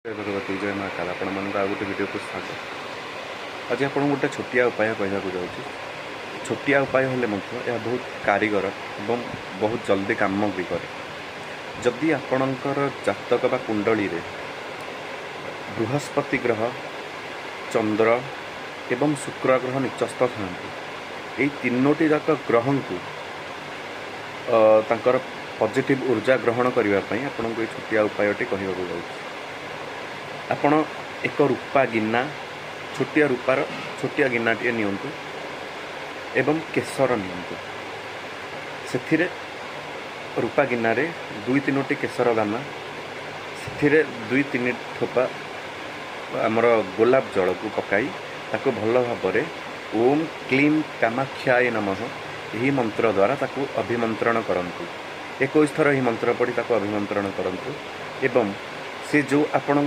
ଜୟ ଭଗବତୀ, ଜୟ ମା କାଳ। ଆପଣମାନଙ୍କୁ ଆଉ ଗୋଟେ ଭିଡ଼ିଓକୁ ସ୍ୱାଗତ। ଆଜି ଆପଣଙ୍କୁ ଗୋଟେ ଛୋଟିଆ ଉପାୟ କହିବାକୁ ଯାଉଛି। ଛୋଟିଆ ଉପାୟ ହେଲେ ମଧ୍ୟ ଏହା ବହୁତ କାରିଗର ଏବଂ ବହୁତ ଜଲ୍ଦି କାମ ବି କରେ। ଯଦି ଆପଣଙ୍କର ଜାତକ ବା କୁଣ୍ଡଳୀରେ ବୃହସ୍ପତି ଗ୍ରହ, ଚନ୍ଦ୍ର ଏବଂ ଶୁକ୍ର ଗ୍ରହ ନିଚସ୍ଥ ଥାନ୍ତି, ଏଇ ତିନୋଟି ଯାକ ଗ୍ରହଙ୍କୁ ତାଙ୍କର ପଜିଟିଭ୍ ଉର୍ଜା ଗ୍ରହଣ କରିବା ପାଇଁ ଆପଣଙ୍କୁ ଏଇ ଛୋଟିଆ ଉପାୟଟି କହିବାକୁ ଯାଉଛି। ଆପଣ ଏକ ରୂପା ଗିନା, ଛୋଟିଆ ରୂପାର ଛୋଟିଆ ଗିନାଟିଏ ନିଅନ୍ତୁ ଏବଂ କେଶର ନିଅନ୍ତୁ। ସେଥିରେ ରୂପା ଗିନାରେ ଦୁଇ ତିନୋଟି କେଶର ଦାନା, ସେଥିରେ ଦୁଇ ତିନି ଠୋପା ଆମର ଗୋଲାପ ଜଳକୁ ପକାଇ ତାକୁ ଭଲ ଭାବରେ ଓମ୍ କ୍ଲିମ୍ କାମାକ୍ଷାୟ ନମଃ ଏହି ମନ୍ତ୍ର ଦ୍ୱାରା ତାକୁ ଅଭିମନ୍ତ୍ରଣ କରନ୍ତୁ। 21 ଥର ଏହି ମନ୍ତ୍ର ପଢ଼ି ତାକୁ ଅଭିମନ୍ତ୍ରଣ କରନ୍ତୁ ଏବଂ ସେ ଯେଉଁ ଆପଣ